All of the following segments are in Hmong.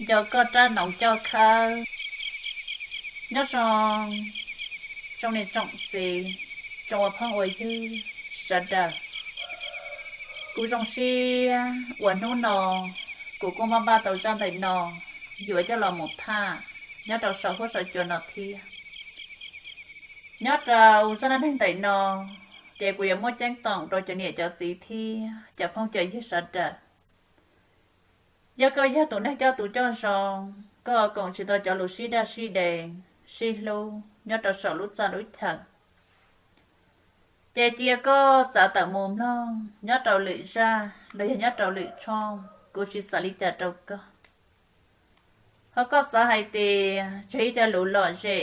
nco koj rab noov coj khawb. Nyob zoo, tsoom niam tsoom txiv, tsoom ua phooj ua ywg sawv daws. Kuv zoo siab uas hnub no kuv kuj npaj npaj tau zaj ntawm no yuav coj los mus tham nyob rau saum huab saum cua no thiab. Nyob rau zaj dab neeg ntawm no, ces kuv yuav muaj ceeb toom rau cov niam cov txiv thiab cov phooj cov ywg sawv daws. Yog koj yog tus neeg coj tus coj zoo, koj koom tsis tau cov lus sib daj sib deev, sib hlub nyob rau saum lub txaj lub chaw, ces cia koj txav tawm mus mloog nyob rau lwm zaj los yog nyob rau lwm tshooj, kuv tsis xav li cas rau koj. Ho koj xav hais tias tseg ib co lus lom zem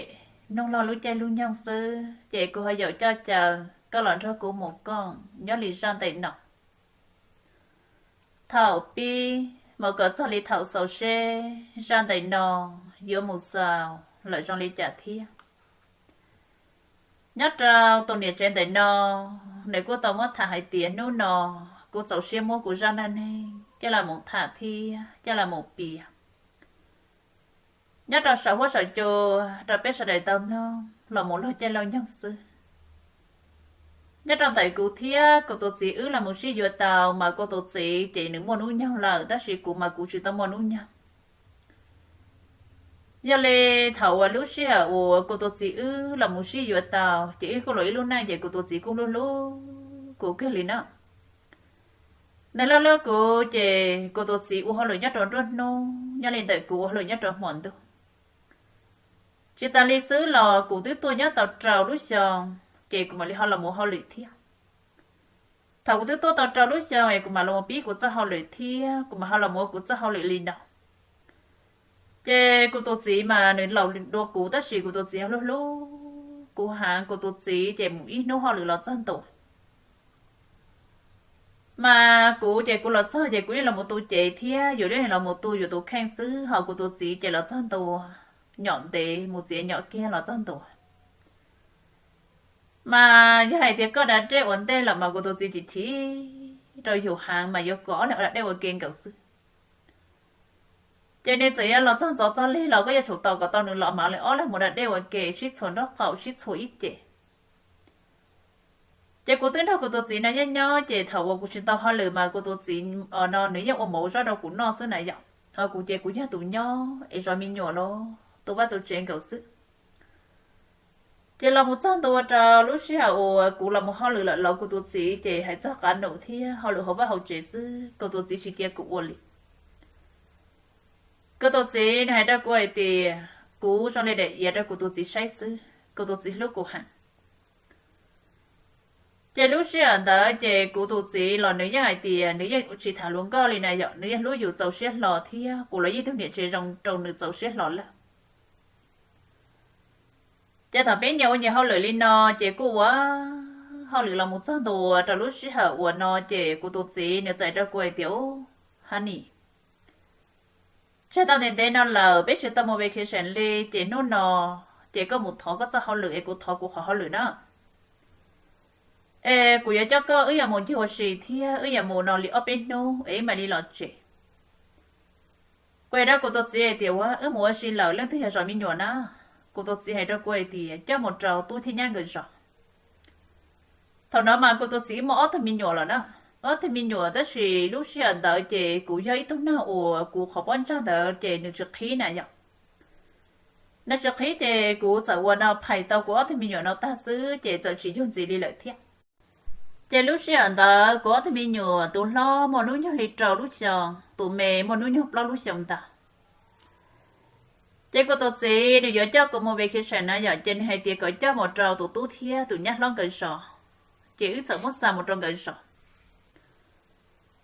mloog log lub caij lub nyoog xwb, ces kuv ho yaum coj caw koj los nrog kuv mus koom nyob li zaj ntawm no. Thaum pib mus kom txog li thaum xaus seb zaj ntawm no yuav mus xaus lawm zoo li cas thiab. Nyob rau tus niam tsev ntawm no, nws kuj tau muab tham hais tias hnub no kuv txaus siab muab kuv zaj dab neeg coj los mus tham thiab coj los mus piav nyob rau saum huab saum cua rau peb sawv daws tau mloog los mus log caij log nyoog xwb. Nyob rau ntawm kuv thiab kuv tus txiv wb los mus sib yuav tau mas kuv tus txiv ces nws muaj hnub nyoog lawm, tab sis kuv mas kuv tsis tau muaj hnub nyoog. Yog li thaum uas lub sij hawm uas kuv tus txiv wb los mus sib yuav tau ces wb kuj los ib lub neej ces kuv tus txiv kuj hlub hlub kuv kawg li na. Nws hlub hlub kuv ces kuv tus txiv ua hauj lwm nyob rau nruab hnub, nyob li ntawm kuv ua hauj lwm nyob rau hmo ntuj. Tsis tas li xwb los kuv twb tuaj nyob tau rau lub xyoo, ces kuv mam li ho los mus hauj lwm thiab. Thaum kuv twb tuaj tau rau lub xyoo es kuv mam los mus pib kuv txoj hauj lwm thiab kuv mam ho los mus ua kuv txoj hauj lwm li no. Ces kuv tus txiv mas nws laus dua kuv tab sis kuv tus txiv hlub hlub kuv heev, kuv tus txiv ces mus ib hnub hauj lwm los txog ntua. Mas kuv ces kuv los txog ces kuv yeej los mus tu cev thiab yus yeej los mus tu yus tus kheej xwb, ho kuv tus txiv ces los txog ntua nyom ntev mus txiav nyom kiag los txog ntua. Mas yog hais tias koj da dej ua ntej lawm mas kuv tus txiv chim chim rau yus heev mas yuav kom ob leeg ua da dej ua ke nkaus xwb. Ces nws txawm yuav los txog ntxov txog lig los koj yuav tsum tos kom tau nws los mas ob leeg mus da dej ua ke sib txhua nraub qaum sib txhua ib ce. Ces kuv twb nrog kuv tus txiv no nyob nyob ces thaum uas kuv tsis tau hauj lwm mas kuv tus txiv no nws yeej ua mov ua zaub rau kuv noj xwb na yom. Ho kuv ces kuv yog tus nyob es zov me nyuam los tu vaj tu tsev nkaus xwb. Ces los mus txog ntua rau lub sij hawm uas kuv los mus hauj lwm lawm los kuv tus txiv ces hais txog qab num thiab hauj lwm hauv vaj hauv tsev xwb, kuv tus txiv tsis cia kuv ua li. Kuv tus txiv nws hais rau kuv hais tias kuv zoo li daim iav rau kuv tus txiv saib xwb, kuv tus txiv hlub kuv heev. Ces lub sij hawm ntawd ces kuv tus txiv los nws yeej hais tias nws yeej tsis tham hluas nkauj li na yom, nws yeej hlub yus txaus siab hlo thiab kuv los yeej tug niam tsev zoo rau nws txaus siab hlo lawm. Ces thaum peb nyias ua nyias hauj lwm li no ces kuj ua hauj lwm los mus txog ntua rau lub sij hawm uas no ces kuv tus txiv nws txais rau kuv hais tias, Honey, tseg tau ntev ntev no lawm peb tsis tau mus vacation li, ces hnub no ces koj mus thov koj txoj hauj lwm es kuv thov kuv qhov hauj lwm na. Es kuv yuav coj koj wb yuav mus ncig ua si thiab wb yuav mus no li ob peb hnub es wb mam li los tsev. Kuv hais rau kuv tus txiv hais tias, Ua, wb mus ua si lawm leej twg yog zov me nyuam na? Kuv tus txiv hais rau kuv hais tias, Coj mus rau tub thiab nyab nkawd zov. Thaum no mas kuv tus txiv muaj ob tug me nyuam lawm na, ob tug me nyuam tab sis lub sij hawm ntawd ces kuv yog ib tug neeg uas kuv qhov pob ntsag ntawd ces nws tsis qhib na yom. Nws tsis qhib ces kuv txawm ua no phais tau kuv ob tug me nyuam no tag xwb ces txawm tsis yug ntxiv li lawm thiab. Ces lub sij hawm ntawd kuv ob tug me nyuam tus hlob muaj hnub nyoog li rau lub xyoo, tus me muaj hnub nyoog plaub lub xyoo ntag. Ces kuv tus txiv nws yuav coj kuv mus vacation na yom, ces nws hais tias kom coj mus rau tus tub thiab tus nyab hlob nkawd zov, ces wb txawm muab xa mus rau nkawd zov.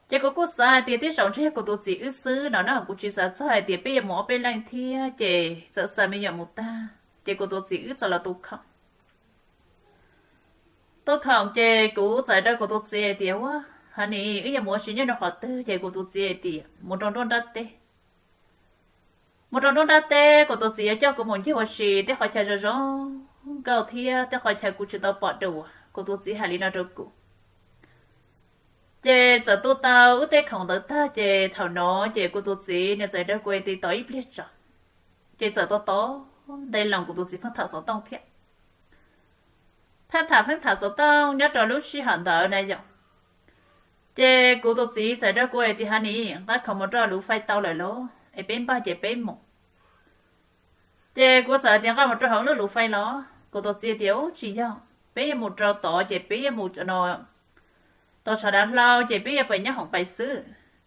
Ces kuv kuj xav hais tias tej zaum ntshe yog kuv tus txiv wb xwb no na, kuv tsis xav txog hais tias peb yuav mus ob peb leej thiab, ces txawm xa me nyuam mus tag ces kuv tus txiv wb txawm los tu khoom. Tu khoom ces kuv txawm hais rau kuv tus txiv hais tias, Ua, honey, wb yuav mus ua si nyob rau qhov twg? Ces kuv tus txiv hais tias mus rau nruab nrab teb. Mus rau nruab nrab teb kuv tus txiv yuav coj kuv mus ncig ua si tej qhov chaw zoo zoo nkauj thiab tej qhov chaw kuv tsis tau pom dua, kuv tus txiv hais li no rau kuv. Ces txawm tu tau wb tej khoom ntawd tag ces thaum no ces kuv tus txiv nws txawm rau kuv tis tos ib pliag tso, ces txawm tos tos nte los kuv tus txiv pheej tham xov tooj thiab. Pheej tham pheej tham xov tooj nyob rau lub sij hawm ntawd na yom. Ces kuv tus txiv txawm rau kuv tias, Hanis, nqa khoom mus rau luv fais tau lawm los es peb npaj ces peb mus. Ces kuv txawm tias, Nqa mus rau hauv lub luv fais los? Kuv tus txiv tias, Ub, tsis yog, peb yuav mus rau tod ces peb yuav mus no, tau tshav dav hlau ces peb yuav pais nyob hoom pais xwb,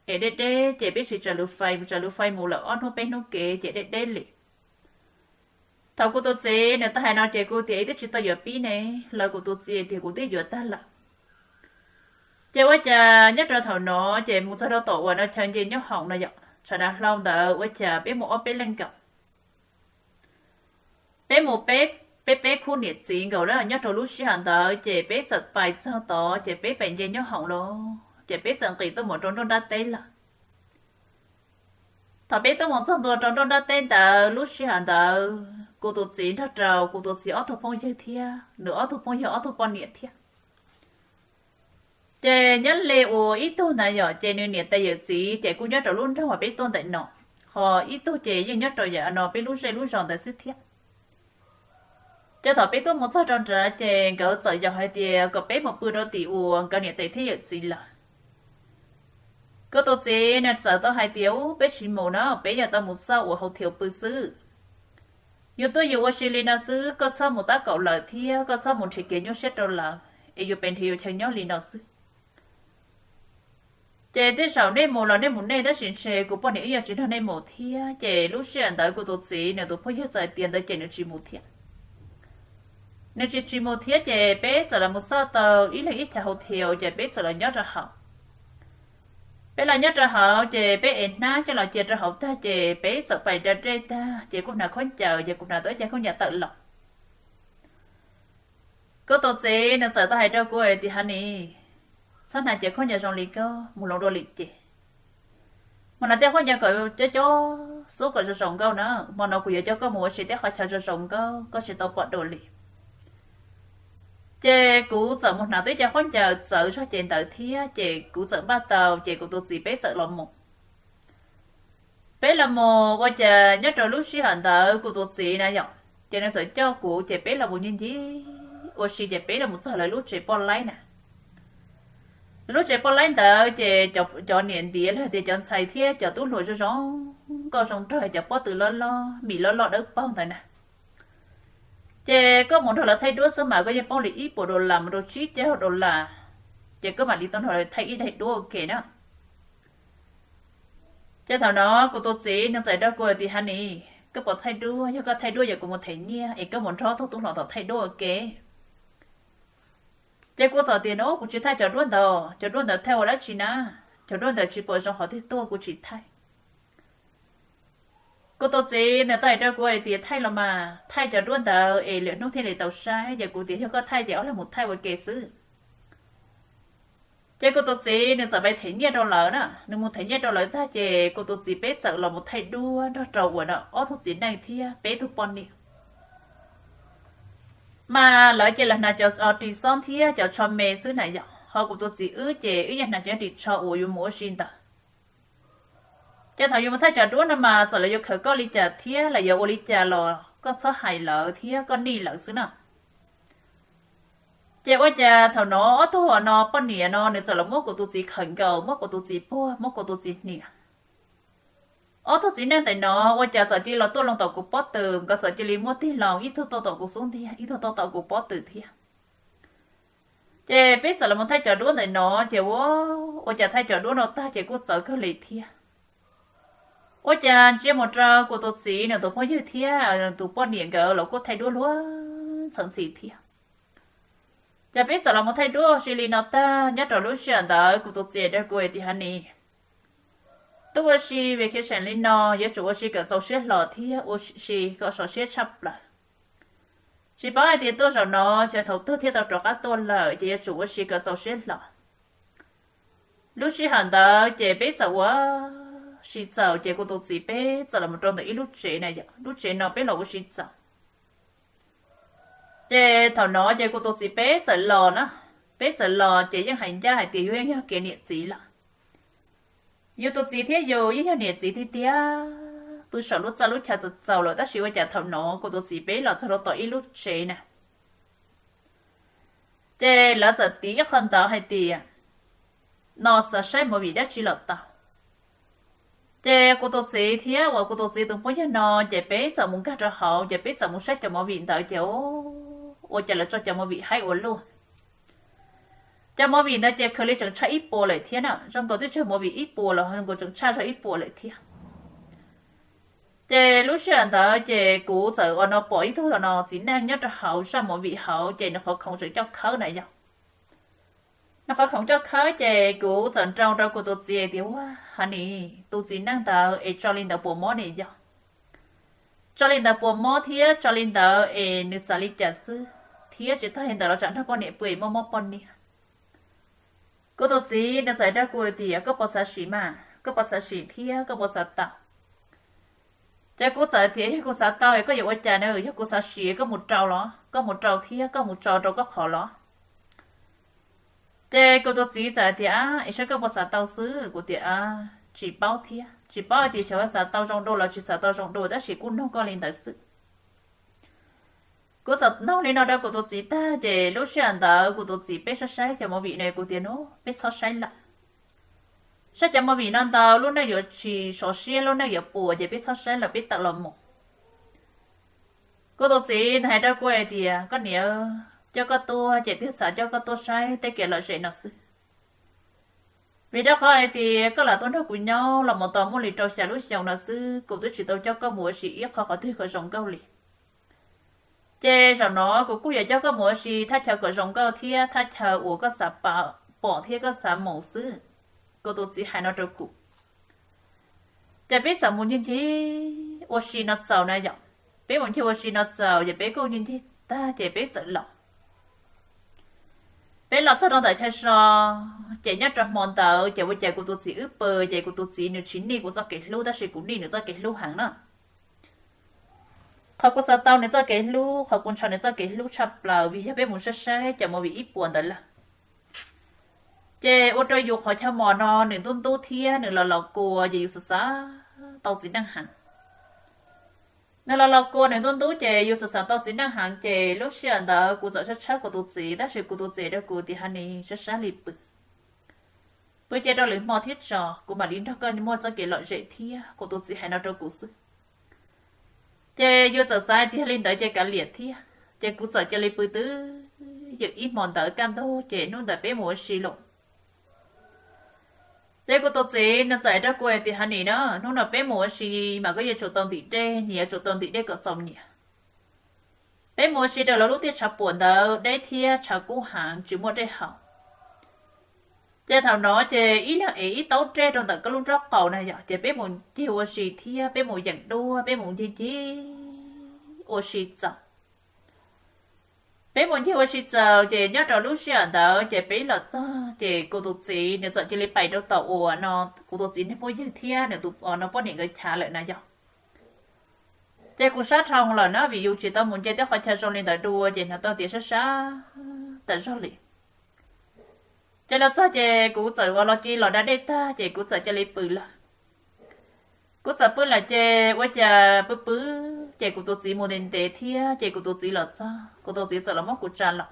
es deb deb ces peb tsis tsaws luv fais, tsaws luv fais mus lawm ob hnub peb hnub kev ces deb deb li. Thaum kuv tus txiv nws tau hais no ces kuv tias, Twb tsis tau yuav pib ne. Los kuv tus txiv tias, Kuv twb yuav tag lawm. Ces ua cas nyob rau thaum no ces mus txog rau tom uas no chaw nce nyob hoom no yom, tshav dav hlau ntawd ua cas peb mus ob peb leej nkaus. Peb mus peb, peb peb khub niam txiv nkaus na. Nyob rau lub sij hawm ntawd ces peb txawm pais txog tod ces peb pais nce nyob hoom los ces peb txawm nqis tuaj mus rau nruab nrab teb lawm. Thaum peb tuaj mus txog ntua rau nruab nrab teb ntawd, lub sij hawm ntawd kuv tus txiv nrog rau kuv tus txiv ob tug phooj ywg thiab nws ob tug phooj ywg ob tug poj niam thiab. Ces nyob li ua ib tug ntawd yom, ces nws niam tais yawm txiv ces kuj nyob rau lub nroog uas peb tuaj ntawm no, ho ib tug ces yeej nyob rau yam no peb lub zej lub zos ntawd xwb thiab. Ces thaum peb tuaj mus txog rau nrad ces nkawd txawm yaum hais tias kom peb mus pw rau tim uas nkawd niam tais thiab yawm txiv lawm. Kuv tus txiv nws txawm tau hais tias, Ub, peb tsis mus na, peb yuav tau mus xauj uas hauv thiaus pw xwb. Yus tuaj yus ua si li no xwb, koj txhob mus tab kaum lawm thiab koj txhob mus nrhiav kev nyuaj siab rau lawv, es yus pes nrhiav yus chaw nyob li no xwb. Ces tej zaum nej mus los nej mus nej, tab sis ntshe kuv poj niam wb yuav tsis nrog nej mus thiab. Ces lub sij hawm ntawd kuv tus txiv nws tus phooj ywg txawm hais tias ntawd ces nws tsis mus thiab. Nws tsis tsis mus thiab ces peb txawm los mus xauj tau ib leeg ib chav hauv thiaus ces peb txawm los nyob rau hauv. Peb los nyob rau hauv ces peb ev hnab coj los cia rau hauv tag ces peb txawm pais da dej tag ces kuv hnav khaub ncaws ces kuv hnav tau ib cag khaub ncaws tawm los. Kuv tus txiv nws txawm tau hais rau kuv tias, Hanis, txhob hnav cag khaub ncaws zoo li koj mus hloov dua li ces mus hnav tej khaub ncaws kom coob coob xub kom zoo zoo nkauj na, hmo no kuv yuav coj koj mus ua si tej qhov chaw zoo zoo nkauj koj tsis tau pom dua li. Ces kuv txawm mus hnav tau ib cag khaub ncaws txawv zog ces ntawd thiab ces kuv txawm npaj tau ces kuv tus txiv peb txawm los mus. Peb los mus ua cas nyob rau lub sij hawm ntawd kuv tus txiv na yom, ces nws txawm coj kuv ces peb los mus ncig ncig ua si ces peb los mus txog lawv lub tsev poj laib na. Lawv lub tsev poj laib ntawd ces cov niam ntiav los tias cov ntxhais thiab cov tub hluas zoo zoo nkauj zoo nraug, cov pob tw loj loj mis loj loj dawb paug ntawd na. Ces koj mus nrog lawv thaij duab xwb mas koj yeej poob li ib puas dollar mus rau tsib caug dollar, ces koj mam li tau nrog lawv thaij ib daim duab ua ke na. Ces thaum no kuv tus txiv nws txawm rau kuv tias, Hanis, koj puas thaij duab? Yog koj thaij duab ces kuv mus them nyiaj es koj mus nrog ob tug tub hluas tom thaij duab ua ke. Ces kuv txawm tias, No, kuv tsis thaij cov duab ntawd, cov duab ntawd thaij ua dab tsi na? Cov duab ntawd tsis pom zoo qhov twg tuaj, kuv tsis thaij. Kuv tus txiv nws tau hais rau kuv hais tias, Thaij los mas, thaij cov duab ntawd es lwm hnub thiaj li tau saib. Ces kuv tias, Yog koj thaij ces ob leeg mus thaij ua ke xwb. Ces kuv tus txiv nws txawm pais them nyiaj rau lawv na, nws mus them nyiaj rau lawv tag ces kuv tus txiv peb txawm los mus thaij duab nrog rau uas ob tug txiv neej thiab peb tug poj niam. Mas lawv ces lawv hnav cov ris xob thiab cov tsho me xwb na yom, ho kuv tus txiv wb ces wb yeej hnav cov ris tsho uas yuav mus ua si ntawd. Ces thaum yuav mus thaij cov duab no mas txawm lawv yuav khawm koj li cas thiab lawv yuav ua li cas los koj txhob hais lawv thiab koj nij lawv xwb na. Ces ua cas thaum no ob tug no poj niam no nws txawm los muab kuv tus txiv khawm nkaus, muab kuv tus txiv puag, muab kuv tus txiv hnia. Ob tug txiv neej ntawm no ua cas txawm cia li los tuaj loo tom kuv pob tw, nkawd txawm cia li muab tig loo, ib tug tuaj tom kuv xub ntiag, ib tug tuaj tom kuv pob tw thiab. Ces peb txawm los mus thaij cov duab ntawm no, ces ua, ua cas thaij cov duab no tag ces kuj txawv kawg li thiab. Ua cas ntsia mus rau kuv tus txiv nws tus phooj ywg thiab nws tus poj niam nkawd los kuj thaij duab luag ntxhawv ntxhi thiab. Ces peb txawm los mus thaij duab ua si li no tag, nyob rau lub sij hawm ntawd kuv tus txiv rau kuv tias, Hanis, tuaj ua si vacation li no yuav tsum ua si kom txaus siab hlo thiab ua si kom sov siab tshaj plaws. Tsis paub hais tias tuaj zaum no xyov thaum twg thiaj tau rov qab tuaj lawm, ces yuav tsum ua si kom txaus siab hlo. Lub sij hawm ntawd ces peb txawm ua si txaus, ces kuv tus txiv peb txawm los mus rau ntawm ib lub tsev na yom, lub tsev no peb los ua si txaus. Ces thaum no ces kuv tus txiv peb txawm los na, Peb txawm los ces yeej hais ncaj hais tias yus yeej yog kev niam txiv lawm. Yus tus txiv thiab yus yeej yog niam txiv tiag tiag, pw saum lub txaj lub chaw txaus txaus lawm, tab sis ua cas thaum no kuv tus txiv peb los txog rau tom ib lub tsev na, ces lawv txawm tiv ib qho ntawv hais tias no xav saib movie dab tsi los tau. Ces kuv tus txiv thiab uas kuv tus txiv tus phooj ywg no, ces peb txawm mus nkag rau hauv, ces peb txawm mus saib cov movie ntawd, ces ua cas lawv tso cov movie haib ua luaj. Cov movie ntawd ces khaws li tseem tshaj ib puas lawm thiab na, zoo nkaus twb tsis yog movie ib puas los zoo nkaus tseem tshaj zog ib puas lawm thiab. Ces lub sij hawm ntawd ces kuv txawm ua no pom ib tug no txiv neej nyob rau hauv zaj movie hauv, ces nws qhov khoom tseem coj khawb na yog. Nws qhov khoom coj khawb, ces kuv txawm nrau rau kuv tus txiv tias, ua, ha nis, tus txiv neej ntawd es tso li ntawd puas mob ne yog? Tso li ntawd puas mob thiab tso li ntawd es nws xav li cas xwb, thiab tsis tag li ntawd los tsam nrog poj niam pw es muaj mob poj niam. Kuv tus txiv nws txawm dag kuv tias, koj puas xav sim mas, koj puas xav sim thiab koj puas xav tau? Ces kuv txawm tias, yog kuv xav tau es koj yuav ua cas na, yog kuv xav sim koj mus rau los, koj mus rau thiab koj mus tso rau koj qhov los. Ces kuv tus txiv txawm tias, es saib koj puas xav tau xwb. Kuv tias, tsis paub thiab, tsis paub hais tias xyov xav tau zoo dua los tsis xav tau zoo dua, tab sis kuj nug koj li ntawd xwb. Kuv txawm nug li no rau kuv tus txiv tag, ces lub sij hawm ntawd kuv tus txiv peb saib saib cov movie no, kuv tias, no peb txhob saib lawm, saib cov movie no ntau lub neej yuav tsis sov siab, lub neej yuav puas, ces peb txhob saib lawm, peb tawm los mus. Kuv tus txiv nws hais rau kuv hais tias, koj niam, coj koj tuaj ces twb xav coj koj tuaj saib tej kev lom zem no xwb, vim rau qhov hais tias koj lam tuaj nrog kuv nyob los mus tau muaj li rau xya lub xyoo no xwb, kuv twb tsis tau coj koj mus ua si ib qho qhov twg kom zoo nkauj li. Ces zaum no kuv kuj yuav coj koj mus ua si thaj chaw kom zoo nkauj thiab thaj chaw uas koj xav pom thiab koj xav mus xwb. Kuv tus txiv hais no rau kuv. Ces peb txawm mus ncig ncig ua si no txaus na yom. Peb mus ncig ua si no txaus ces peb kuj ncig ncig tag ces peb txawm los. Peb los txog rau ntawm chaw so, ces nyob rau hmo ntawd ces ua cas kuv tus txiv wb pw, ces kuv tus txiv nws tsis nij kuv txoj kev hlub, tab sis kuv nij nws txoj kev hlub heev na. Qhov kuv xav tau nws txoj kev hlub, qhov kuv ntshaw nws txoj kev hlub tshaj plaws vim yog peb mus saib saib cov movie ib puas ntawd lawm. Ces ua rau yus qhov chaw mos no nws ntub ntub thiab nws los los kua, ces yus xav xav tau txiv neej heev. Nws los los kua nws ntub ntub ces yus xav xav tau txiv neej heev, ces lub sij hawm ntawd kuv txawm sab tshawb kuv tus txiv, tab sis kuv tus txiv rau kuv tias, ha nis, sab sab li pw, pw cia rau lwm hmo thiab tso, kuv mam li nrog koj muaj txoj kev lom zem thiab. Kuv tus txiv hais no rau kuv xwb. Ces yus txawm xav hais tias yog li ntawd ces kav liam thiab, ces kuv txawm cia li pw twb ywm ib hmo ntawd kaj ntug, ces hnub ntawd peb mus ua si lawm. Ces kuv tus txiv nws txawm hais rau kuv hais tias, ha nis na, hnub no peb mus ua si mas koj yuav tsum tau ntim dej, nyias yuav tsum tau ntim dej kom txaus nyiam. Peb mus ua si rau lawv lub tiaj tshav puam ntawd deb thiab tshav kub heev tsis muaj dej haus. Ces thaum no ces ib leeg ev ib taub dej rau ntawm koj lub nraub qaum na yom, ces peb mus ncig ua si thiab peb mus yeem duab, peb mus ncig ncig ua si txaus. Peb mus ncig ua si txaus ces nyob rau lub sij hawm ntawd ces peb los txog ces kuv tus txiv nws txawm cia li pais rau tom uas no kuv tus txiv niag phooj ywg thiab nws tus no poj niam nkawd chav lawm na yom. Ces kuv sab dhau lawm na vim yus tsis tau mus nce tej qhov chaw zoo li ntawd dua, ces hnov tau tias sab sab tas zog li. Ces los txog ces kuv txawm ua los cia los da dej tag ces kuv txawm cia li pw lawm. Kuv txawm pw lawm ces ua cas pw pw ces kuv tus txiv mus ntev ntev thiab ces kuv tus txiv los txog, kuv tus txiv txawm los muab kuv tsa los.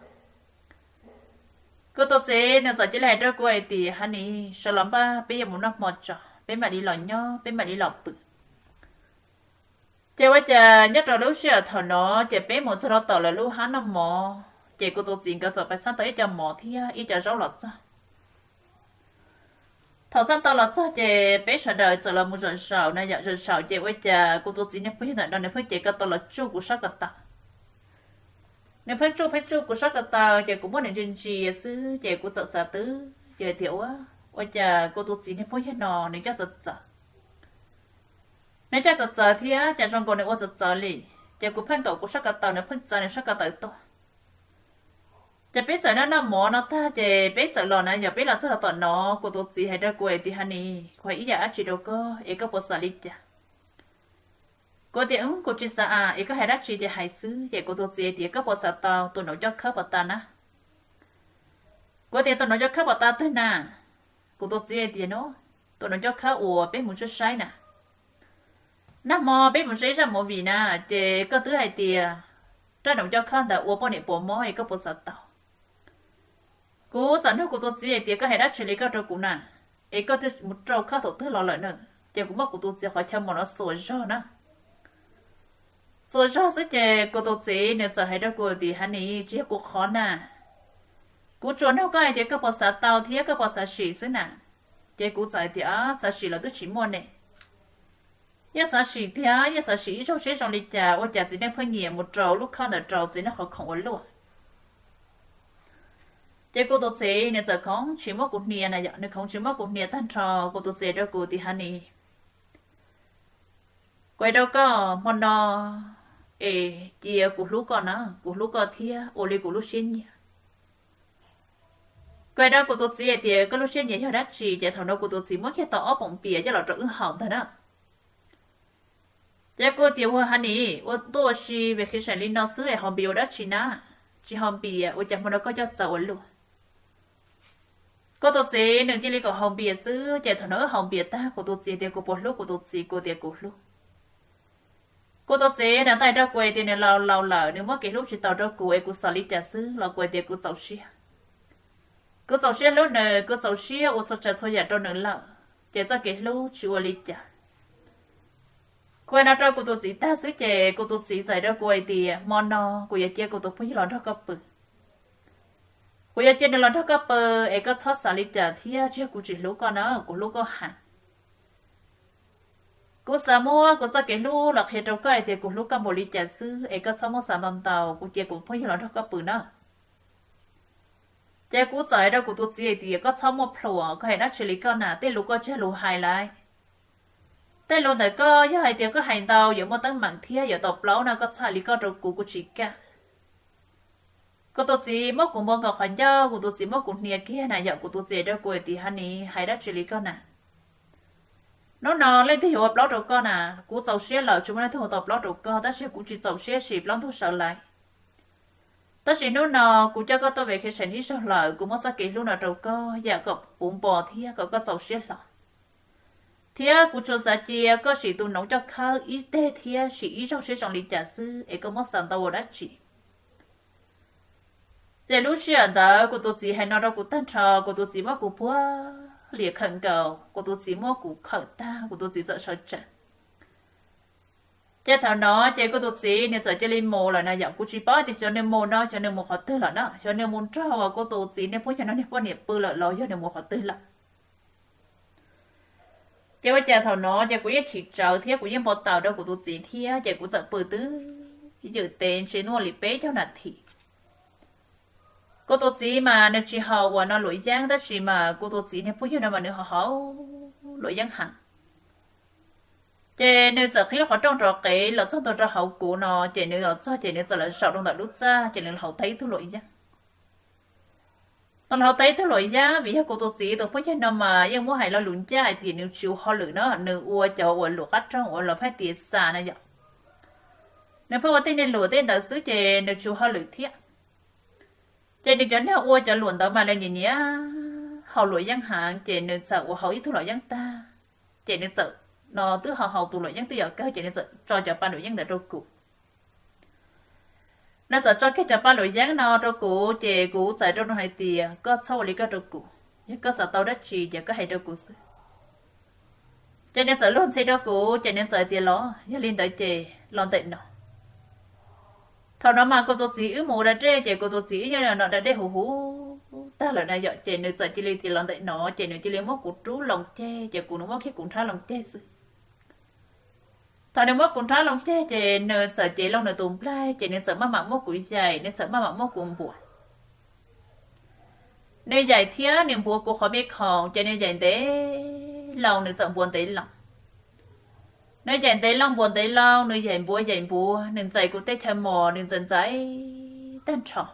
Kuv tus txiv nws txawm cia li hais rau kuv hais tias, ha nis, sawv los npaj peb yuav mus noj hmo tso, peb mam li los nyob, peb mam li los pw. Ces ua cas nyob rau lub sij hawm thaum no ces peb mus txog rau tom lawv lub hab noj mov, ces kuv tus txiv nkawd txawm pais txhab tau ib co mov thiab ib co zaub los txog. Thaum txhab tau los txog ces peb sawv daws txawm los mus zaum zaum na yom, zaum zaum ces ua cas kuv tus txiv niag phooj ywg ntawm no nws pheej cev ko taw los tsuj kuv sab ko taw. Nws pheej tsuj pheej tsuj kuv sab ko taw ces kuv muab nws ntsia ntsia xwb ces kuv txawm xav twb ces hais tias ua, ua cas kuv tus txiv niag phooj ywg no nws coj txawv txawv, nws coj txawv txawv thiab cas zoo nkaus nws ua txawv txawv li. Ces kuv pheej nkaum kuv sab ko taw, nws pheej txav nws sab ko taw tuaj. Ces peb txawm noj noj mov no tag ces peb txawm los na yom, peb los txog rau tom no kuv tus txiv hais rau kuv hais tias, ha nis, kuv hais ib yam dab tsi rau koj es koj puas xav li cas? Kuv tias, kuv tsis xav a, es koj hais dab tsi ces hais xwb. Ces kuv tus txiv tias, koj puas xav tau tus nom coj khawb puas tas na? Kuv tias tus noov coj khawb puas tau twg na? Kuv tus txiv hais tias no, tus noov coj khawb uas peb mus saib saib na, nag hmo peb mus saib zaj movie na, ces koj twb hais tias rab noov coj khawb ntawd ua poj niam puas mob es koj puas xav tau. Kuv txawm nug kuv tus txiv hais tias koj hais dab tsi li koj rau kuv na, es koj twb mus rau khawb thaum twg los lawm na? Ces kuv muab kuv tus txiv qhov chaw mos no xuas zog na, xuas zog xwb ces kuv tus txiv nws txawm hais rau kuv tias, Hav nis, tsis yog kuv qhov na, kuv tsuas nug koj hais tias koj puas xav tau thiab koj puas xav sim xwb na. Ces kuv txawm tias, Xav sim los twb tsis muaj ne. Yeej xav sim tiag, yeej xav sim ib zaug seb zoo li cas, ua cas txiv neej pheej nyiam mus rau lub khawb ntawd rau txiv neej qhov khoom ua luaj. Ces kuv tus txiv nws txawm khoov tsis muab kuv hnia na yom, nws khoov tsis muab kuv hnia tag nrho. Kuv tus txiv rau kuv tias, Hav nis, kuv hais rau koj hmo no es cia kuv hlub koj na, kuv hlub koj thiab ua li kuv lub siab nyiam. Kuv hais rau kuv tus txiv hais tias koj lub siab nyiam yog dab tsi, ces thaum no kuv tus txiv muab kiag tau ob poom pias coj los rau wb haus ntag na. Ces kuv tias, Ua, Hav nis, ua ntuj ua si vacation li no xwb es haus npias ua dab tsi na? Tsis haus npias ua cas hmo no koj coj txawv ua luaj? Kuv tus txiv nws cia li kom haus npias xwb, ces thaum no wb haus npias tag kuv tus txiv tias kuv puas hlub kuv tus txiv, kuv tias kuv hlub. Kuv tus txiv nws tau hais rau kuv tias nws laus laus lawm, nws muab kev hlub tsis tau rau kuv es kuv xav li cas xwb los kuv tias kuv txaus siab. Kuv txaus siab hlub nws, kuv txaus siab ua txhua tsav txhua yam rau nws lawm, ces txoj kev hlub tsis ua li cas. Kuv hais no rau kuv tus txiv tag xwb ces kuv tus txiv txawm hais rau kuv hais tias hmo no kuv yuav cia kuv tus phooj ywg los nrog koj pw. Kuv yuav cia nws los nrog koj pw es koj txhob xav li cas thiab, tsis yog kuv tsis hlub koj na, kuv hlub koj heev. Kuv xav muab kuv txoj kev hlub los qhia rau koj hais tias kuv hlub koj npaum li cas xwb es koj txhob muab xav ntau ntau, kuv cia kuv phooj ywg los nrog koj pw na. Ces kuv txawm hais rau kuv tus txiv hais tias koj txhob muaj plhuav, koj hais dab tsi li koj na, tej lus koj tsis yog lus hais lauj. Tej lus ntawm koj yog hais tias koj hais ntau yuav muaj teeb meem thiab yuav tau plaub no, koj txhob hais li koj rau kuv, kuv tsis kam. Kuv tus txiv muab kuv npau nkaus qhov ncauj, kuv tus txiv muab kuv hnia kiag na yom, kuv tus txiv hais rau kuv hais tias, Hav nis, hais dab tsi li koj na? Hnub no leej twg yuav ua plaub rau koj na? Kuv txaus siab lawm, tsis muaj leej twg ua tau plaub rau koj, tab sis kuv tsis txaus siab sim plaub ntug sawv lawm. Tab sis hnub no kuv coj koj tuaj vacation ib zaug lawm, kuv muab txoj kev hlub no rau koj yam kom puv npo thiab kom koj txaus siab hlo. Thiab kuv tsuas xav cia koj sim tus noov coj khawb ib teg thiab sim ib zaug seb zoo li cas xwb es koj muab xav ntau ua dab tsi. Ces lub sij hawm ntawd kuv tus txiv hais no rau kuv tag nrho, kuv tus txiv muab kuv puag lias khawm nkaus, kuv tus txiv muab kuv khawm tag, kuv tus txiv txawm sawv tsees. Ces thaum no ces kuv tus txiv nws txawm cia li mus lawm na yom, kuv tsis paub tias xyov nws mus no xyov nws mus qhov twg lawm na, xyov nws mus nrog uas kuv tus txiv niag phooj ywg no niag poj niam pw lawm los yog nws mus qhov twg lawm. Ces ua cas thaum no ces kuv yeej chim tsawv thiab kuv yeej npau taws rau kuv tus txiv thiab, ces kuv txawm pw twb ywm tes ntsis nuaj li peb caug nas this. Kuv tus txiv mas nws tsis haus uas no luam yeeb, tab sis mas kuv tus txiv niag phooj ywg no mas nws haus haus luam yeeb heev. Ces nws txawm qhib lub qhov rooj rov qev los txog ntua rau hauv kuv no, ces nws los txog ces nws txawm los zaum rau ntawm lub txaj ces nws los haus tag ib tug luam yeeb. Nws los haus tag ib tug luam yeeb, vim yog kuv tus txiv tus phooj ywg no mas yeej muab hais lo lus ncaj hais tias nws tsis ua hauj lwm na, nws ua cov uas luam qab rooj uas los phaj tias xa na yom. Nws pheej ua tej niag luam tej ntawd xwb ces nws tsis ua hauj lwm thiab. Ces nws cov neeg ua cov luam ntawd mas lawv nyiam nyiam haus luam yeeb heev, ces nws txawm ua haus ib tug luam yeeb tag, ces nws txawm, no twb haus haus tus luam yeeb twb yuav kawg ces nws txawm tso cov pa luam yeeb ntawd rau kuv. Nws txawm tso kiag cov pa luam yeeb no rau kuv ces kuv txawm rau nws hais tias koj txhob ua li koj rau kuv, yog koj xav tau dab tsi ces koj hais rau kuv xwb. Ces nws txawm luag ntxhi rau kuv ces nws txawm tias los yog li ntawd ces los ntawm no. Thaum no mas kuv tus txiv wb mus da dej ces kuv tus txiv wb nyob no da dej huv huv tag lawm na yom, ces nws txawm cia li tias los ntawm no ces nws cia li muab kuv rub loo ceg ces kuv nws muab kiag kuv nrhab loo ceg xwb. Thaum nws muab kuv nrhab loo ceg ces nws txawm cev loo nws tus nplaig ces nws txawm maj mam muab kuv yaim, nws txawm maj mam muab kuv npuav. Nws yaim thiab nws npuav kuv qhov me khoom ces nws yaim ntev loo nws txawm npuav ntev loo. Nws yaim ntev loo npuav ntev loo, nws yaim npuav yaim npuav, nws ntxais kuv tej chaw mos, nws ntxais ntxais tag nrho.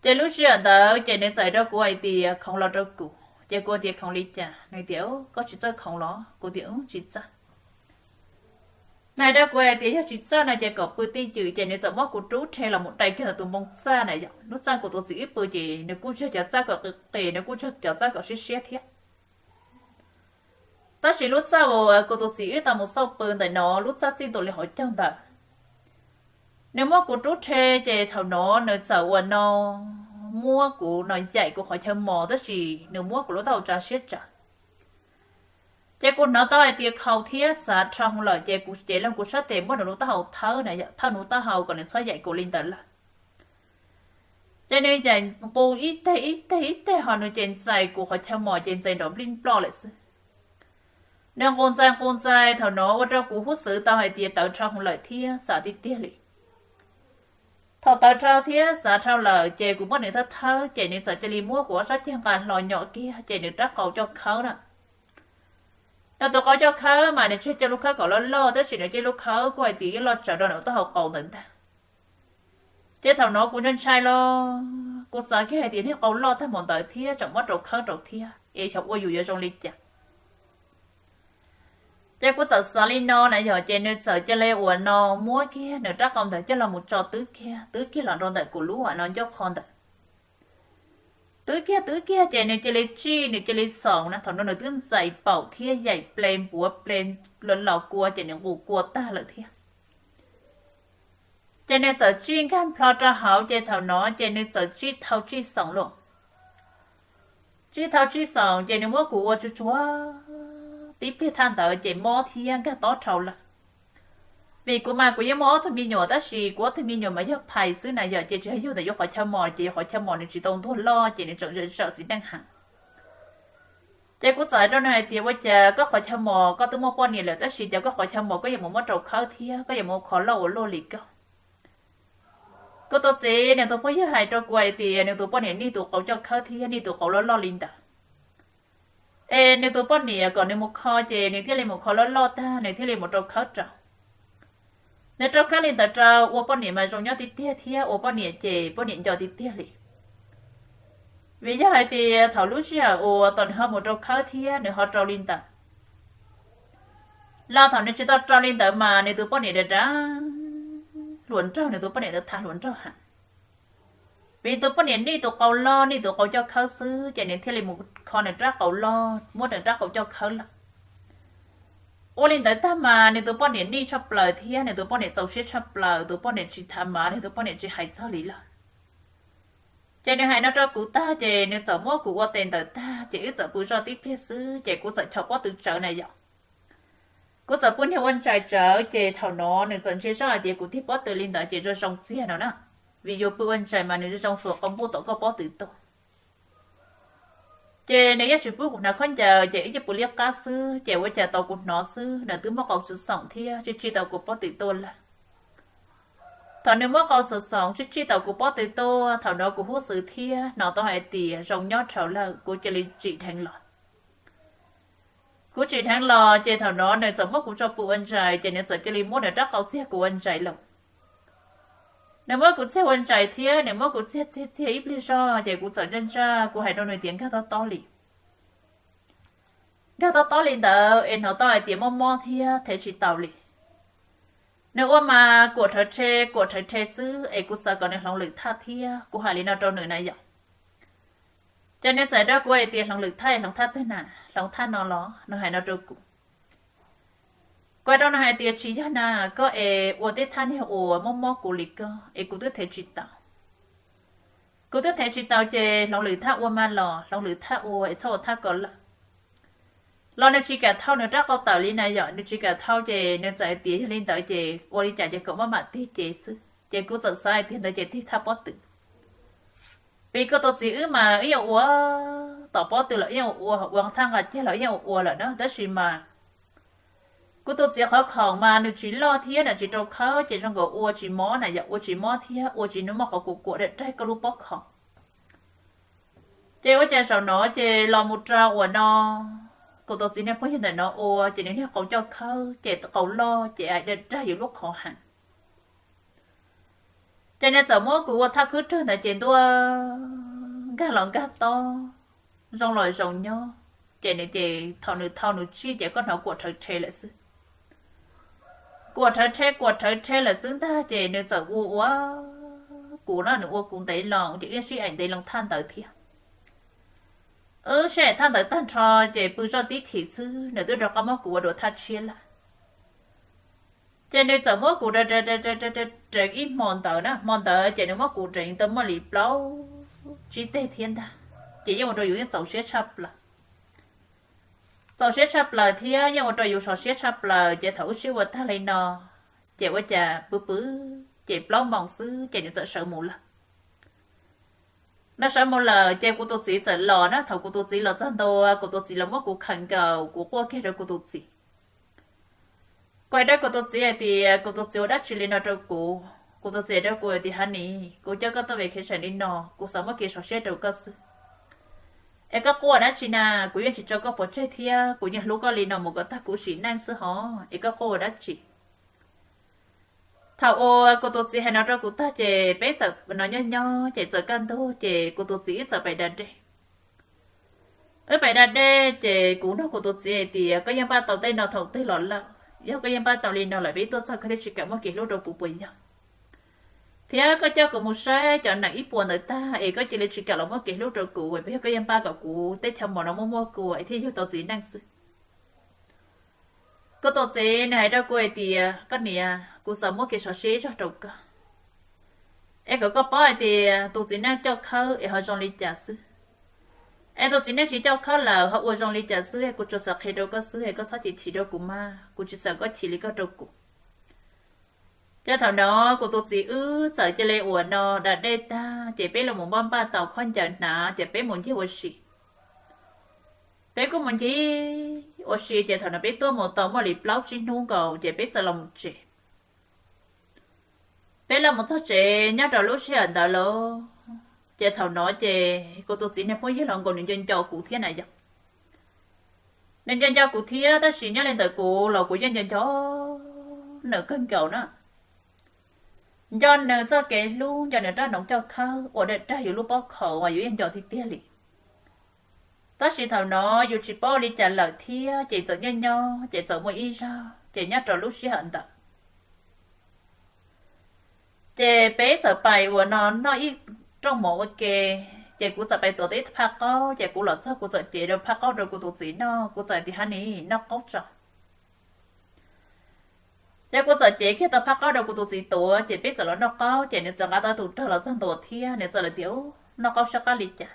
Ces lub sij hawm ntawd ces nws txawm rau kuv hais tias khoov los rau kuv, ces kuv tias khoov li cas, nws tias koj tsis txawj khoov los? Kuv tias wb tsis txawj. Nws hais rau kuv hais tias yog tsis txawj no ces kom pw twj ywm, ces nws txawm muab kuv rub rhe los mus dai kiag ntawm tus npoo txaj na yom. Lub txaj kuv tus txiv wb pw ces nws kuj tsis yog cov txaj kom qis qis, nws kuj tsis yog cov txaj kom siab siab thiab. Tab sis lub txaj uas kuv tus txiv wb tau mus xauj pw ntawm no lub txaj txij ntua li hauv caug ntawd. Nws muab kuv rub rhe, ces thaum no nws txawm ua no muab kuv no yaim kuv qhov chaw mos, tab sis nws muab kuv lub taub hau tsa siab tsa. Ces kuv hnov tau hais tias khaus thiab xav rhau lawm, ces kuv ces leej kuv sab tes muab nws lub taub hau thawb na yom, thawb nws lub taub hau kom nws txhob yaim kuv li ntawd lawm. Ces nws yaim nqus ib teg ib teg ib teg ho nws ces ntxais kuv qhov chaw mos ces ntxais nrov nplij nploj lawm xwb. Nws nqus ntxais nqus ntxais, thaum no ua rau kuv hub xwv tau hais tias tawv rhau lawm thiab xav tiag tiag li. Thaum tawv rhau thiab xav rhau lawm ces kuv muab nws thawb thawb, ces nws txawm cia li muab kuv ob sab ceg nqa hlo nyom kiag, ces nws rab qau coj khawb na. Nws tus qau coj khawb mas nws tsis coj lub khawb kom loj loj, tab sis nws coj lub khawb kuj hais tias ib loj tsawv rau nws taub hau qau ntawd ntag. Ces thaum no kuv ntshai ntshai los kuv xav kiag hais tias niag qau loj tag npaum ntawd thiab tseem muab rau khawb rau thiab, es xyov ua yus yuav zoo li cas. Ces kuv txawm xav li no na yog, ces nws txawm cia li ua no muab kiag nws rab qau ntawd coj los mus tso twb kiag twb kiag los rau ntawm kuv lub a no ncauj qhov ntawd. Twb kiag twb kiag ces nws cia li tsij, nws cia li xoom na, thaum no nws twb ntxais paum thiab yaim ple npuav ple los kua, ces nws nqus kua tag lawm thiab. Ces nws txawm tsij nkag nplho rau hauv, ces thaum no ces nws txawm tsij thau tsij xoom lawm. Tsij thau tsij xoom ces nws muab kuv ua tsuag tsuag tib pliag thaj ntawd ces mob thiab nkag tob rhau lawm. Vim kuv mas kuv yeej muaj ob tug me nyuam, tab sis kuv ob tug me nyuam mas yog phais xwb na yom, ces tsis yog ntawm yuav qhov chaw mos, ces yuav qhov chaw mos nws tsis tau ntuag loj, ces nws tseem zawm txiv neej heev. Ces kuv txawm hais rau nws hais tias ua cas koj qhov chaw mos koj twb muaj poj niam lawm, tab sis cas koj qhov chaw mos koj yuav mus muab rau khawb thiab koj yuav mus kho loj ua luaj li koj. Kuv tus txiv nws tus phooj ywg hais rau kuv hais tias nws tus poj niam nij tus qau coj khawb thiab nij tus qau loj loj li ntawd. Es nws tus poj niam kom nws mus kho, ces nws thiaj li mus kho loj loj tag nws thiaj li mus rau khawb rau. Nws rau khawb li ntawd rau ua poj niam mas zoo nyob tiag tiag thiab ua poj niam ces poj niam nco tiag tiag li. Vim yog hais tias thaum lub sij hawm uas tom nws ho mus rau khawb thiab nws ho rau li ntawd los thaum nws tsis tau rau li ntawd mas nws tus poj niam dav dav hluas nraug, nws tus poj niam ntawd tham hluas nraug heev. Vim tus poj niam nij tus qau loj nij tus qau coj khawb xwb, ces nws thiaj li mus kho nws rab qau loj muab nws rab qau coj khawb lawm. Ua li ntawd tag mas nws tus poj niam nij tshaj plaws thiab nws tus poj niam txaus siab tshaj plaws, tus poj niam tsis tham mas nws tus poj niam tsis hais txog li lawm. Ces nws hais no rau kuv tag ces nws txawm muab kuv ua tes ntawd tag ces wb txawm pw zoj tib pliag xwb ces kuv txawm chom pob tw tsawv na yom. Kuv txawm pw niag ua ntsais tsawv ces thaum no nws txawm ntsia zoj hais tias kuv tig pob tw li ntawd ces zoo zoo txiag no na. Vim yus pw ua ntsais mas nws zoo zoo xuas qau npuj tom koj pob tw tuaj. Ces nws yeej tsis pub kuv hnav khaub ncaws ces wb yeej pw liab qab xwb ces ua cas tau kuv hnov xwb nws twb muab qau xuas xoom thiab tsij tsij tau kuv pob tw tuaj lawm. Thaum nws muab qau xuas xoom tsij tsij tau kuv pob tw tuaj, thaum no kuv hub xwv thiab hnov tau hais tias zoo nyob dhau lawm kuv cia li tsim dheev los. Kuv tsim dheev los ces thaum no nws txawm muab kuv tso pw ua ntsais ces nws txawm cia li muab nws rab qau txiag kuv ua ntsais lawm. Nws muab kuv txiag ua ntsais thiab nws muab kuv txiag txiag txiag ib pliag zog ces kuv txawm ntsaj ntsaj kuv hais rau nws tias nkag tob tob li. Nkag tob tob li ntawd es hnov tau hais tias mob mob thiab thev tsis taus li. Nws ua mas kuam rhawv rhe kuam rhawv rhe xwb es kuv xav kom nws hloov lwm thaj thiab kuv hais li no rau nws na yom. Ces nws txawm rau kuv hais tias hloov lwm thaj, hloov thaj twg na, hloov thaj no los? Nws hais no rau kuv. Kuv hais rau nws hais tias tsis yog na, koj es ua tej thaj niag uas mob mob kuv li koj es kuv twb thev tsis taus. Kuv twb thev tsis taus ces hloov lwm thaj ua mas los, hloov lwm thaj ua es txhob ua thaj ko lawm. Los nws tsis kam thau nws rab qau tawm li na yom, nws tsis kam thau ces nws txawm hais tias yog li ntawd ces ua li cas ces kom maj mam tig ces xwb. Ces kuv txawm xav hais tias ntawd ces tig thaj pob tw. Vim kuv tus txiv wb mas wb yeej ua tom pob tw los wb yeej ua, ua thaj nqa ceg los wb yeej ua lawm na, tab sis mas kuv tus txiv qhov khoom mas nws tsis loj thiab nws tsis rau khawb ces zoo nkaus ua tsis mob na yom, ua tsis mob thiab ua tsis muaj qhov kuam kuam daim raig koj lub pob khoom. Ces ua cas zaum no ces los mus rau uas no, kuv tus txiv niag phooj ywg ntawm no ua ces nws niag qau coj khawb ces qau loj ces hais daim raig yus lub qhov heev. Ces nws txawm muab kuv ua thaj khwb rwg ntawd ces ntuj, nkag los nkag tob, zoo los zoo nyob, ces nws ces thaum nws thau nws tsij ces koj hnov kuam rhawv rhe lawm xwb. kuam rhawv rhe kuam rhawv rhe lawm xwb ntag ces nws txawm ua ua kuv no, nws ua kuv ntev loo ces wb sib aim ntev loo thaj ntawd thiab. Wb sib aim thaj ntawd tag nrho ces pw zoj tib chim xwb nws twb rov qab muab kuv ua dua thaj tshiab lawm. Ces nws txawm muab kuv deev ib hmo ntawd na, hmo ntawd ces nws muab kuv deev tau muaj li plaub tsib teg thiab ntag. Ces yeej ua rau yus yeej txaus siab tshaj plaws. Txaus siab tshaj plaws thiab yeej ua rau yus sov siab tshaj plaws. Ces thaum wb sib ua tag li no, ces ua cas pw pw ces plaub moos xwb ces nws txawm sawv mus lawm. Nws sawv mus lawm ces kuv tus txiv txawm los na. Thaum kuv tus txiv los txog ntua, kuv tus txiv los muab kuv khawm nkaus, kuv quaj kiag rau kuv tus txiv. Kuv hais rau kuv tus txiv hais tias, kuv tus txiv ua dab tsi li no rau kuv? Kuv tus txiv hais rau kuv tias, honey, kuv coj koj tuaj vacation li no kuv xav muab kev sov siab rau koj xwb. Es koj quaj dab tsi na? Kuv yeej tsis tso koj pov tseg thiab kuv yeej hlub koj li no mus kom tag kuv sim neej xwb hov, es koj quaj ua dab tsi? Thaum uas kuv tus txiv hais no rau kuv tag ces peb txawm no nyob nyob ces txawm kaj ntug ces kuv tus txiv wb txawm pem da dej. Wb pem da dej ces kuv nug kuv tus txiv hais tias, koj yeej npaj tau tej no thaum twg los lawm? Yog koj yeej npaj tau li no lawm peb tuaj txog koj thiaj tsis kam muaj kev hlub rau kuv puas yog? Thiab koj coj kuv mus saib cov neeg ib puas ntawd tag es koj cia li tsis kam los muaj kev hlub rau kuv, puas yog koj yeej npaj kom kuv teb chaws mos no muaj muaj kua es thiaj yug tau txiv neej xwb? Kuv tus txiv nws hais rau kuv hais tias, koj niam, kuv xav muab kev sov siab ib zaug rau koj, es kom koj paub hais tias tus txiv neej coj khawb es ho zoo li cas xwb. Es tus txiv neej tsis coj khawb lawm ho ua zoo li cas xwb, kuv tsuas xav qhia rau koj xwb es koj txhob chim chim rau kuv mas, kuv tsis xav koj chim li koj rau kuv. Ces thaum no kuv tus txiv wb txawm cia li ua no da dej tag ces peb los mus npaj npaj tau khaub ncaws hnav ces peb mus ncig ua si. Peb kuj mus ncig ua si ces thaum no peb tuaj mus tau muaj li plaub tsib hnub nkaus ces peb txawm los mus tsev. Peb los mus txog tsev nyob rau lub sij hawm ntawd lauj, ces thaum no ces kuv tus txiv niag phooj ywg hluas nkauj nws nco nco kuv thiab na yom. Nws nco nco kuv thiab tab sis nyob li ntawd kuv los kuv yeej nco nco nws kawg nkaus na. Nco nws txoj kev hlub, nco nws rab hnoos coj khawb ua dag dag yus lub pob khaus uas yus yeej nco tiag tiag li. Tab sis thaum no yus tsis paub li cas lawm thiab ces txawm nyob nyob ces txawm muaj ib zaug ces nyob rau lub sij hawm ntawd ces peb txawm pais ua no noj ib rooj mov ua ke, ces kuv txawm pais tuav tau ib phaj qaub ces kuv los txog kuv txawm cev rau phaj qaub rau kuv tus txiv noj, kuv txawm tias, honey, noj qaub tso. Ces kuv txawm cev kiag tau phaj qaub rau kuv tus txiv tuav ces peb txawm los noj qaub ces nws txawm nqa tau tus rog los txog ntua thiab nws txawm los tias, noj qaub siab qab li cas.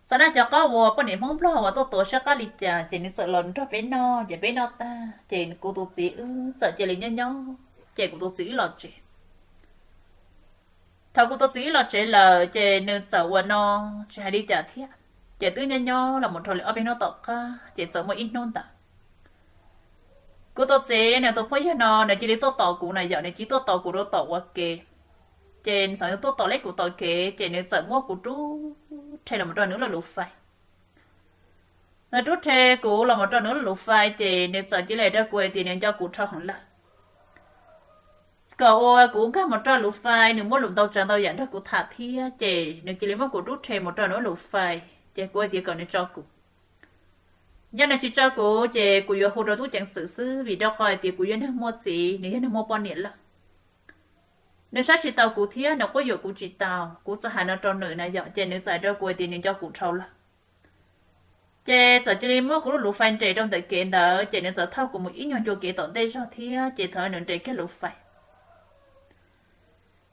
Txawm noj cov qaub uas poj niam Hmoob Nplog uas tuaj tuav siab qab li cas ces nws txawm los nrog peb noj ces peb noj tag ces kuv tus txiv wb txawm cia li nyob nyob ces kuv tus txiv wb los tsev. Thaum kuv tus txiv wb los tsev lawm ces nws txawm ua no tsis hais li cas thiab, ces twb nyob nyob los mus rau li ob peb hnub tom qab ces txawm muaj ib hnub ntawd kuv tus txiv nws tus phooj ywg no nws cia li tuaj tos kuv na yom, nws cia li tuaj tos kuv rau tom ua ke. Ces thaum nws tuaj tos li kuv tom kev ces nws txawm muab kuv rub rhe los mus rau nws lub lus fais. Nws rub rhe kuv los mus rau nws lub lus fais ces nws txawm cia li hais rau kuv hais tias nws nco kuv dhau heev lawm, kom ua kuv nkag mus rau lus fais, nws muaj lus ntau tsav ntau yam nrog kuv tham thiab ces nws cia li muab kuv rub rhe mus rau nws lus fais ces kuv hais tias kom nws tso kuv. Yog nws tsis tso kuv ces kuv yuav hu rau tub ceev xwm xwb vim rau qhov hais tias kuv yog neeg muaj txiv, nws yog neeg muaj poj niam lawm. Nws saib tsis taus kuv thiab nws quab yuam kuv tsis tau, kuv txawm hais no rau nws na yom, ces nws txawm hais rau kuv hais tias nws nco kuv dhau lawm. Ces txawm cia li muab kuv lub lus fais nres rau ntawm kev ntawd ces nws txawm thauj kuv mus ib nyuag ncua kev tom ntej zog thiab ces thaum nws nres kiag lus fais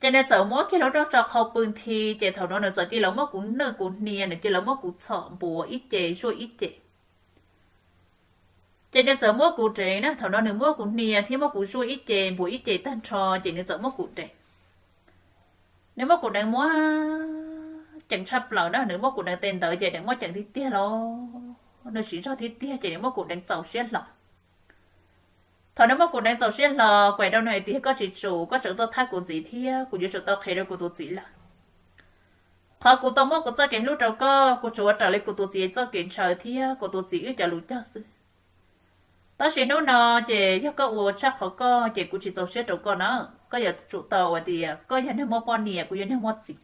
ces nws txawm muab kiag lub rooj tso qhau pw nthi ces thaum no nws txawm cia li los muab kuv nwj kuv hnia, nws cia li los muab kuv txhom npuav ib ce zuaj ib ce. Ces nws txawm muab kuv deev na, thaum no nws muab kuv hnia thiab muab kuv zuaj ib ce npuav ib ce tag nrho ces nws txawm muab kuv deev. Nws muab kuv deev muab ceem tshaj plaws na, nws muab kuv deev tes ntawd ces nws muab ceem tiag tiag los nws siv zog tiag tiag ces nws muab kuv deev txaus siab hlo. Thaum nws muab kuv deev txaus siab hlo, kuv hais rau nws hais tias koj tsis tsum, koj tseem tuaj thab kuv ntxiv thiab kuv yuav tsum tau qhia rau kuv tus txiv lawm. Qhov kuv tau muab kuv txoj kev hlub rau koj, kuv tsuas ua raws li kuv tus txiv txoj kev ntshaw thiab kuv tus txiv wb cov lus cog xwb. Tab sis hnub no ces yog koj ua tshaj qhov koj ces kuv tsis txaus siab rau koj na. Koj yuav tsum tau ua tias koj yog neeg muaj poj niam, kuv yog neeg muaj txiv.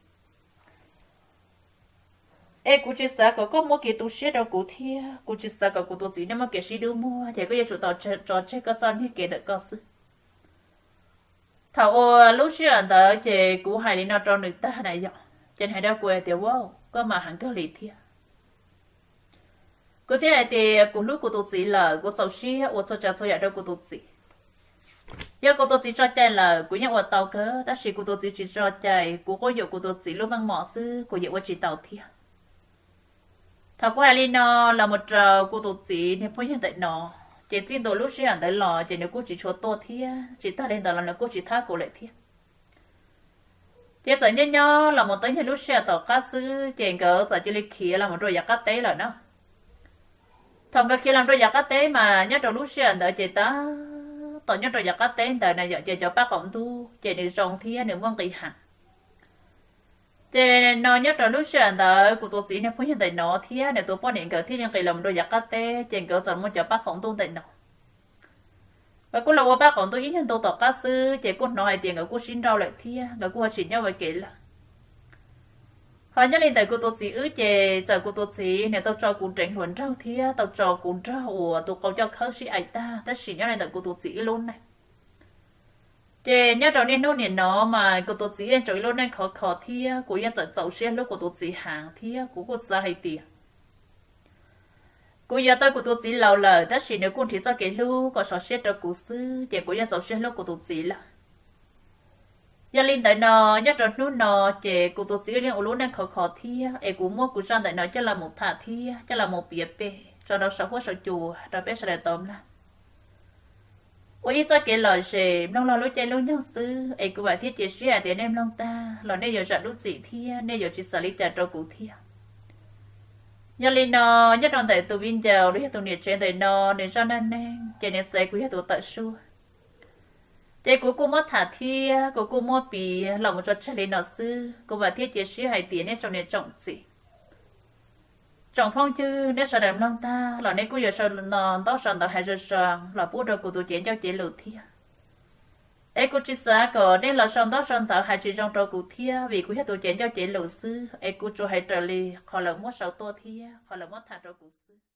Es kuv tsis xav kom koj muaj kev tu siab rau kuv thiab kuv tsis xav kom kuv tus txiv nej muaj kev sib dub muag, ces koj yuav tsum tau tso tseg koj txoj niag kev ntawm koj xwb. Thaum uas lub sij hawm ntawd ces kuv hais li no rau nws tag na yom, ces nws hais rau kuv hais tias, Wow, koj mas heev kawg li thiab. Kuv thiaj hais tias kuv hlub kuv tus txiv lawm, kuv txaus siab ua txhua tsav txhua yam rau kuv tus txiv. Yog kuv tus txiv tso cai lawm kuv yeej ua tau kawg, tab sis kuv tus txiv tsis tso cai, kuv quab yuam kuv tus txiv lub meej mom xwb kuv yeej ua tsis tau thiab. Thaum kuv hais li no los mus rau kuv tus txiv niag phooj ywg ntawm no, ces txij ntua lub sij hawm ntawd los ces nws kuj tsis tshua tuaj thiab, tsis tag li ntawd los nws kuj tsis thab kuv lawm thiab. Ces txawm nyob nyob los mus tau ib nyuag lub sij hawm tom qab xwb ces nkawd txawm cia li khiav los mus rau yav qab teb lawm na. Thaum nkawd khiav los rau yav qab teb mas nyob rau lub sij hawm ntawd ces tab tom nyob rau yav qab teb ntawd na yom, ces cov paj qaum ntuj ces nws zoo thiab nws muaj nqis heev. Ces no nyob rau lub sij hawm ntawd kuv tus txiv niag phooj ywg ntawm no thiab nws tus poj niam nkawd thiaj li nqis los rau yav qab teb, ces nkawd txawm muaj cov paj qaum ntuj ntawm no. Nkawd kuj los ua paj qaum ntuj ib nyuag ntu tom qab xwb ces kuj hnov hais tias nkawd kuj sib nrauj lawm thiab nkawd kuj ho tsis nyob ua ke lawm. Ho nyob li ntawm kuv tus txiv wb ces txawm kuv tus txiv nws tau tso kuv deev hluas nraug thiab tau tso kuv nrog uas tus qau coj khawb sib aim tag, tab sis nyob li ntawm kuv tus txiv wb lub neej ces nyob rau niaj hnub nim no mas kuv tus txiv yeej tseem ib lub neej khov kho thiab kuv yeej txawm txaus siab hlub kuv tus txiv heev thiab kuv kuj xav hais tias kuv yuav tau kuv tus txiv laus lawm tab sis nws kuj nrhiav txoj kev hlub kom sov siab rau kuv xwb ces kuv yeej txaus siab hlub kuv tus txiv lawm. Yog li ntawd no, nyob rau hnub no ces kuv tus txiv wb yeej ua lub neej khov kho thiab es kuv muab kuv zaj ntawm no coj los mus tham thiab coj los mus piav pem tso rau saum huab saum cua rau peb sawv daws tau mloog ua ib txoj kev lom zem mloog log lub caij lub nyoog xwb. Es kuv vam thiab cia siab hais tias nej mloog tag los nej yuav zam lub txim thiab nej yuav tsis xav li cas rau kuv thiab. Yog li no, nyob rau ntawm tus viv ncaus los yog tus niam tsev ntawm no, nws zaj neej neeg ces nws xaiv kuv yog tus tawm suab. Ces kuv kuj muab tham thiab kuv kuj muab piav los mus tso tseg li no xwb. Kuv vam thiab cia siab hais tias nej tsoom niam tsoom txiv, tsoom phooj ywg, nej sawv daws mloog tag los nej kuj yuav sau ntaub sau ntawv hais zoo zoo los pub rau kuv tus cev ncauj cev lus thiab. Es kuv tsis xav kom nej los sau ntaub sau ntawv hais tsis zoo rau kuv thiab, vim kuv yog tus cev ncauj cev lus xwb, es kuv tsuas hais raws li qhov lawv muab sau tuaj thiab qhov lawv muab tham rau kuv xwb.